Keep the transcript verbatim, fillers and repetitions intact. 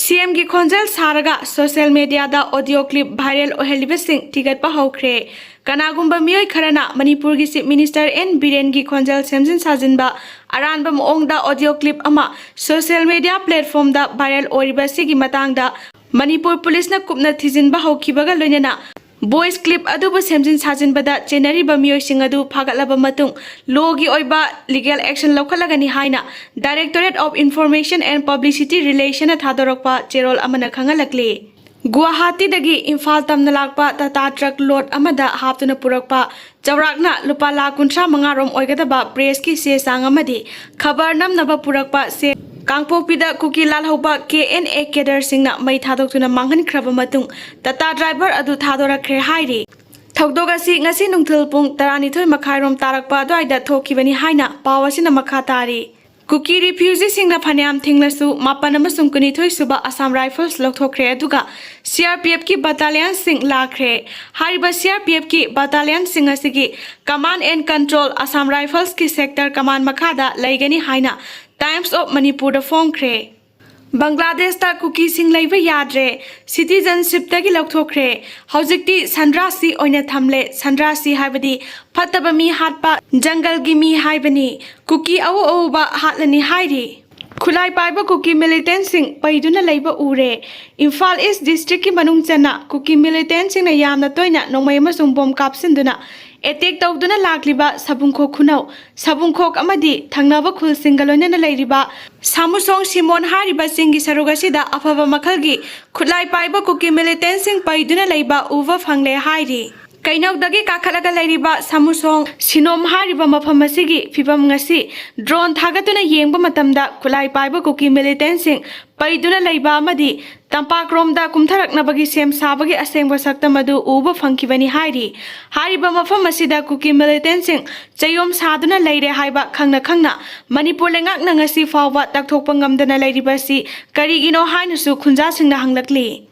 ꯁꯤꯑꯦꯝꯒꯤ ꯈꯣꯟꯖꯦꯜ ꯁꯥꯔꯒ social ꯃꯤꯗꯤꯌꯥꯗ audio clip viral ꯑꯣꯏꯍꯜꯂꯤꯕꯁꯤꯡ ꯊꯤꯒꯠꯄ ꯍꯧꯈ꯭ꯔꯦ꯫ ꯀꯅꯥꯒꯨꯝꯕ ꯃꯤꯑꯣꯏ ꯈꯔꯅ ꯃꯅꯤꯄꯨꯔꯒꯤ ꯆꯤꯐ ꯃꯤꯅꯤꯁꯇꯔ ꯑꯦꯟ ꯕꯤꯔꯦꯟꯒꯤ ꯈꯣꯟꯖꯦꯜ ꯁꯦꯝꯖꯤꯟ ꯁꯥꯖꯤꯟꯕ ꯑꯔꯥꯟꯕ ꯃꯑꯣꯡꯗ ꯑꯣꯗꯤꯑꯣ ꯀ꯭ꯂꯤꯞ ꯑꯃ ꯁꯣꯁꯤꯌꯦꯜ ꯃꯤꯗꯤꯌꯥ ꯄ꯭ꯂꯦꯠꯐꯣꯝꯗ ꯚꯥꯏꯔꯦꯜ ꯑꯣꯏꯔꯤꯕ ꯑꯁꯤꯒꯤ ꯃꯇꯥꯡꯗ ꯃꯅꯤꯄꯨꯔ ꯄꯨꯂꯤꯁꯅ ꯀꯨꯞꯅ ꯊꯤꯖꯤꯟꯕ ꯍꯧꯈꯤꯕꯒ ꯂꯣꯏꯅꯅ ꯚꯣꯏꯁ ꯀ꯭ꯂꯤꯞ ꯑꯗꯨꯕꯨ ꯁꯦꯝꯖꯤꯟ ꯁꯥꯖꯤꯟꯕꯗ ꯆꯦꯟꯅꯔꯤꯕ ꯃꯤꯑꯣꯏꯁꯤꯡ ꯑꯗꯨ ꯐꯥꯒꯠꯂꯕ ꯃꯇꯨꯡ ꯂꯣꯒꯤ ꯑꯣꯏꯕ ꯂꯤꯒꯦꯜ ꯑꯦꯛꯁꯟ ꯂꯧꯈꯠꯂꯒꯅꯤ ꯍꯥꯏꯅ Directorate of Information and Publicity Relation ꯅ ꯊꯥꯗꯣꯔꯛꯄ ꯆꯦꯔꯣꯜ ꯑꯃꯅ ꯈꯪꯍꯜꯂꯛꯂꯤ꯫ ꯒꯨꯋꯥꯍꯥꯇꯤꯗꯒꯤ ꯏꯝꯐꯥꯜ ꯇꯝꯅ ꯂꯥꯛꯄ ꯇꯥꯇꯥ ꯇ꯭ꯔꯛ ꯂꯣꯗ ꯑꯃꯗ ꯍꯥꯞꯇꯨꯅ ꯄꯨꯔꯛꯄ ꯆꯥꯎꯔꯥꯛꯅ ꯂꯨꯄꯥ ꯂꯥꯈ ꯀꯨꯟꯊ꯭ꯔꯥ ꯃꯉꯥ ꯔꯣꯝ ꯑꯣꯏꯒꯗꯕ ꯄ꯭ꯔꯦꯁꯀꯤ ꯆꯦ ꯆꯥꯡ ꯑꯃꯗꯤ ꯈꯕꯔ ꯅꯝꯅꯕ ꯄꯨꯔꯛꯄ ꯆꯦ ꯀꯥꯡꯄꯣꯛꯄꯤꯗ ꯀꯨꯀꯤ ꯂꯥꯜꯍꯧꯕ ꯀꯦ ꯑꯦꯟ ꯑꯦ ꯀꯦꯗꯔꯁꯤꯡꯅ ꯃꯩ ꯊꯥꯗꯣꯛꯇꯨꯅ ꯃꯥꯡꯍꯟꯈ꯭ꯔꯕ ꯃꯇꯨꯡ ꯇꯥꯇꯥ ꯗ꯭ꯔꯥꯏꯚꯔ ꯑꯗꯨ ꯊꯥꯗꯣꯔꯛꯈ꯭ꯔꯦ ꯍꯥꯏꯔꯤ꯫ ꯊꯧꯗꯣꯛ ꯑꯁꯤ ꯉꯁꯤ ꯅꯨꯡꯊꯤꯜ ꯄꯨꯡ ꯇꯔꯥꯅꯤꯊꯣꯏ ꯃꯈꯥꯏꯔꯣꯝ ꯇꯥꯔꯛꯄ ꯑꯗꯨꯋꯥꯏꯗ ꯊꯣꯛꯈꯤꯕꯅꯤ ꯍꯥꯏꯅ ꯄꯥꯎ ꯑꯁꯤꯅ ꯃꯈꯥ ꯇꯥꯔꯤ꯫ ꯀꯨꯀꯤ ꯔꯤꯐ꯭ꯌꯨꯖꯤꯁꯤꯡꯅ ꯐꯅꯌꯥꯝ ꯊꯤꯡꯂꯁꯨ, ꯃꯥꯄꯟ ꯑꯃꯁꯨꯡ ꯀꯨꯟꯅꯤꯊꯣꯏ ꯁꯨꯕ ꯑꯁꯥꯝ ꯔꯥꯏꯐꯜꯁ ꯂꯧꯊꯣꯛꯈ꯭ꯔꯦ, ꯑꯗꯨꯒ ꯁꯤ ꯑꯥꯔ ꯄꯤ ꯑꯦꯐꯀꯤ ꯕꯠꯇꯥꯂꯤꯌꯟꯁꯤꯡ ꯂꯥꯛꯈ꯭ꯔꯦ꯫ ꯍꯥꯏꯔꯤꯕ ꯁꯤ ꯑꯥꯔ ꯄꯤ ꯑꯦꯐꯀꯤ ꯕꯠꯇꯥꯂꯤꯌꯟꯁꯤꯡ ꯑꯁꯤꯒꯤ ꯀꯃꯥꯟ ꯑꯦꯟ ꯀꯟꯇ꯭ꯔꯣꯜ ꯑꯁꯥꯝ ꯔꯥꯏꯐꯜꯁꯀꯤ ꯁꯦꯛꯇꯔ ꯀꯃꯥꯟ ꯃꯈꯥꯗ ꯂꯩꯒꯅꯤ ꯍꯥꯏꯅ ꯇꯥꯏꯝꯁ ꯑꯣꯐ ꯃꯅꯤꯄꯨꯔꯗ ꯐꯣꯡꯈ꯭ꯔꯦ꯫ ꯕꯪꯒ꯭ꯂꯥꯗꯦꯁꯇ ꯀꯨꯀꯤꯁꯤꯡ ꯂꯩꯕ ꯌꯥꯗ꯭ꯔꯦ, ꯁꯤꯇꯤꯖꯟꯁꯤꯞꯇꯒꯤ ꯂꯧꯊꯣꯛꯈ꯭ꯔꯦ꯫ ꯍꯧꯖꯤꯛꯇꯤ ꯁꯟꯗ꯭ꯔꯥꯁꯤ ꯑꯣꯏꯅ ꯊꯝꯂꯦ꯫ ꯁꯟꯗ꯭ꯔꯥꯁꯤ ꯍꯥꯏꯕꯗꯤ ꯐꯠꯇꯕ ꯃꯤ ꯍꯥꯠꯄ, ꯖꯪꯒꯜꯒꯤ ꯃꯤ ꯍꯥꯏꯕꯅꯤ꯫ ꯀꯨꯀꯤ ꯑꯎ ꯑꯎꯕ ꯍꯥꯠꯂꯅꯤ ꯍꯥꯏꯔꯤ꯫ ꯈꯨꯠꯂꯥꯏ ꯄꯥꯏꯕ ꯀꯨꯀꯤ ꯃꯤꯂꯤꯇꯦꯟꯁꯤꯡ ꯄꯩꯗꯨꯅ ꯂꯩꯕ ꯎꯔꯦ꯫ ꯏꯝꯐꯥꯜ ꯏꯁ ꯗꯤꯁꯇ꯭ꯔꯤꯛꯀꯤ ꯃꯅꯨꯡ ꯆꯟꯅ ꯀꯨꯀꯤ ꯃꯤꯂꯤꯇꯦꯟꯁꯤꯡꯅ ꯌꯥꯝꯅ ꯇꯣꯏꯅ ꯅꯣꯡꯃꯩ ꯑꯃꯁꯨꯡ ꯕꯣꯝ ꯀꯥꯞꯁꯤꯟꯗꯨꯅ ꯑꯦꯇꯦꯛ ꯇꯧꯗꯨꯅ ꯂꯥꯛꯂꯤꯕ ꯁꯕꯨꯡꯈꯣꯛ ꯈꯨꯅꯧ, ꯁꯕꯨꯡꯈꯣꯛ ꯑꯃꯗꯤ ꯊꯪꯅꯕ ꯈꯨꯜꯁꯤꯡꯒ ꯂꯣꯏꯅꯅ ꯂꯩꯔꯤꯕ ꯁꯥꯃꯨꯁꯣꯡ ꯁꯤꯃꯣꯟ ꯍꯥꯏꯔꯤꯕ ꯆꯤꯡꯒꯤ ꯁꯔꯨꯛ ꯑꯁꯤꯗ ꯑꯐꯕ ꯃꯈꯜꯒꯤ ꯈꯨꯠꯂꯥꯏ ꯄꯥꯏꯕ ꯀꯨꯀꯤ ꯃꯤꯂꯤꯇꯦꯟꯁꯤꯡ ꯄꯩꯗꯨꯅ ꯂꯩꯕ ꯎꯕ ꯐꯪꯂꯦ ꯍꯥꯏꯔꯤ꯫ ꯀꯩꯅꯧꯗꯒꯤ ꯀꯥꯈꯠꯂꯒ ꯂꯩꯔꯤꯕ ꯁꯥꯃꯨꯁꯣꯡ ꯁꯤꯅꯣꯝ ꯍꯥꯏꯔꯤꯕ ꯃꯐꯝ ꯑꯁꯤꯒꯤ ꯐꯤꯕꯝ ꯉꯁꯤ ꯗ꯭ꯔꯣꯟ ꯊꯥꯒꯠꯇꯨꯅ ꯌꯦꯡꯕ ꯃꯇꯝꯗ ꯈꯨꯠꯂꯥꯏ ꯄꯥꯏꯕ ꯀꯨꯀꯤ ꯃꯤꯂꯤꯇꯦꯟꯁꯤꯡ ꯄꯩꯗꯨꯅ ꯂꯩꯕ ꯑꯃꯗꯤ ꯇꯝꯄꯥꯛꯔꯣꯝꯗ ꯀꯨꯝꯊꯔꯛꯅꯕꯒꯤ ꯁꯦꯝ ꯁꯥꯕꯒꯤ ꯑꯁꯦꯡꯕ ꯁꯛꯇꯝ ꯑꯗꯨ ꯎꯕ ꯐꯪꯈꯤꯕꯅꯤ ꯍꯥꯏꯔꯤ꯫ ꯍꯥꯏꯔꯤꯕ ꯃꯐꯝ ꯑꯁꯤꯗ ꯀꯨꯀꯤ ꯃꯤꯂꯤꯇꯦꯟꯁꯤꯡ ꯆꯌꯣꯝ ꯁꯥꯗꯨꯅ ꯂꯩꯔꯦ ꯍꯥꯏꯕ ꯈꯪꯅ ꯈꯪꯅ ꯃꯅꯤꯄꯨꯔ ꯂꯩꯉꯥꯛꯅ ꯉꯁꯤ ꯐꯥꯎꯕ ꯇꯛꯊꯣꯛꯄ ꯉꯝꯗꯅ ꯂꯩꯔꯤꯕ ꯑꯁꯤ ꯀꯔꯤꯒꯤꯅꯣ ꯍꯥꯏꯅꯁꯨ ꯈꯨꯟꯖꯥꯁꯤꯡꯅ ꯍꯪꯂꯛꯂꯤ꯫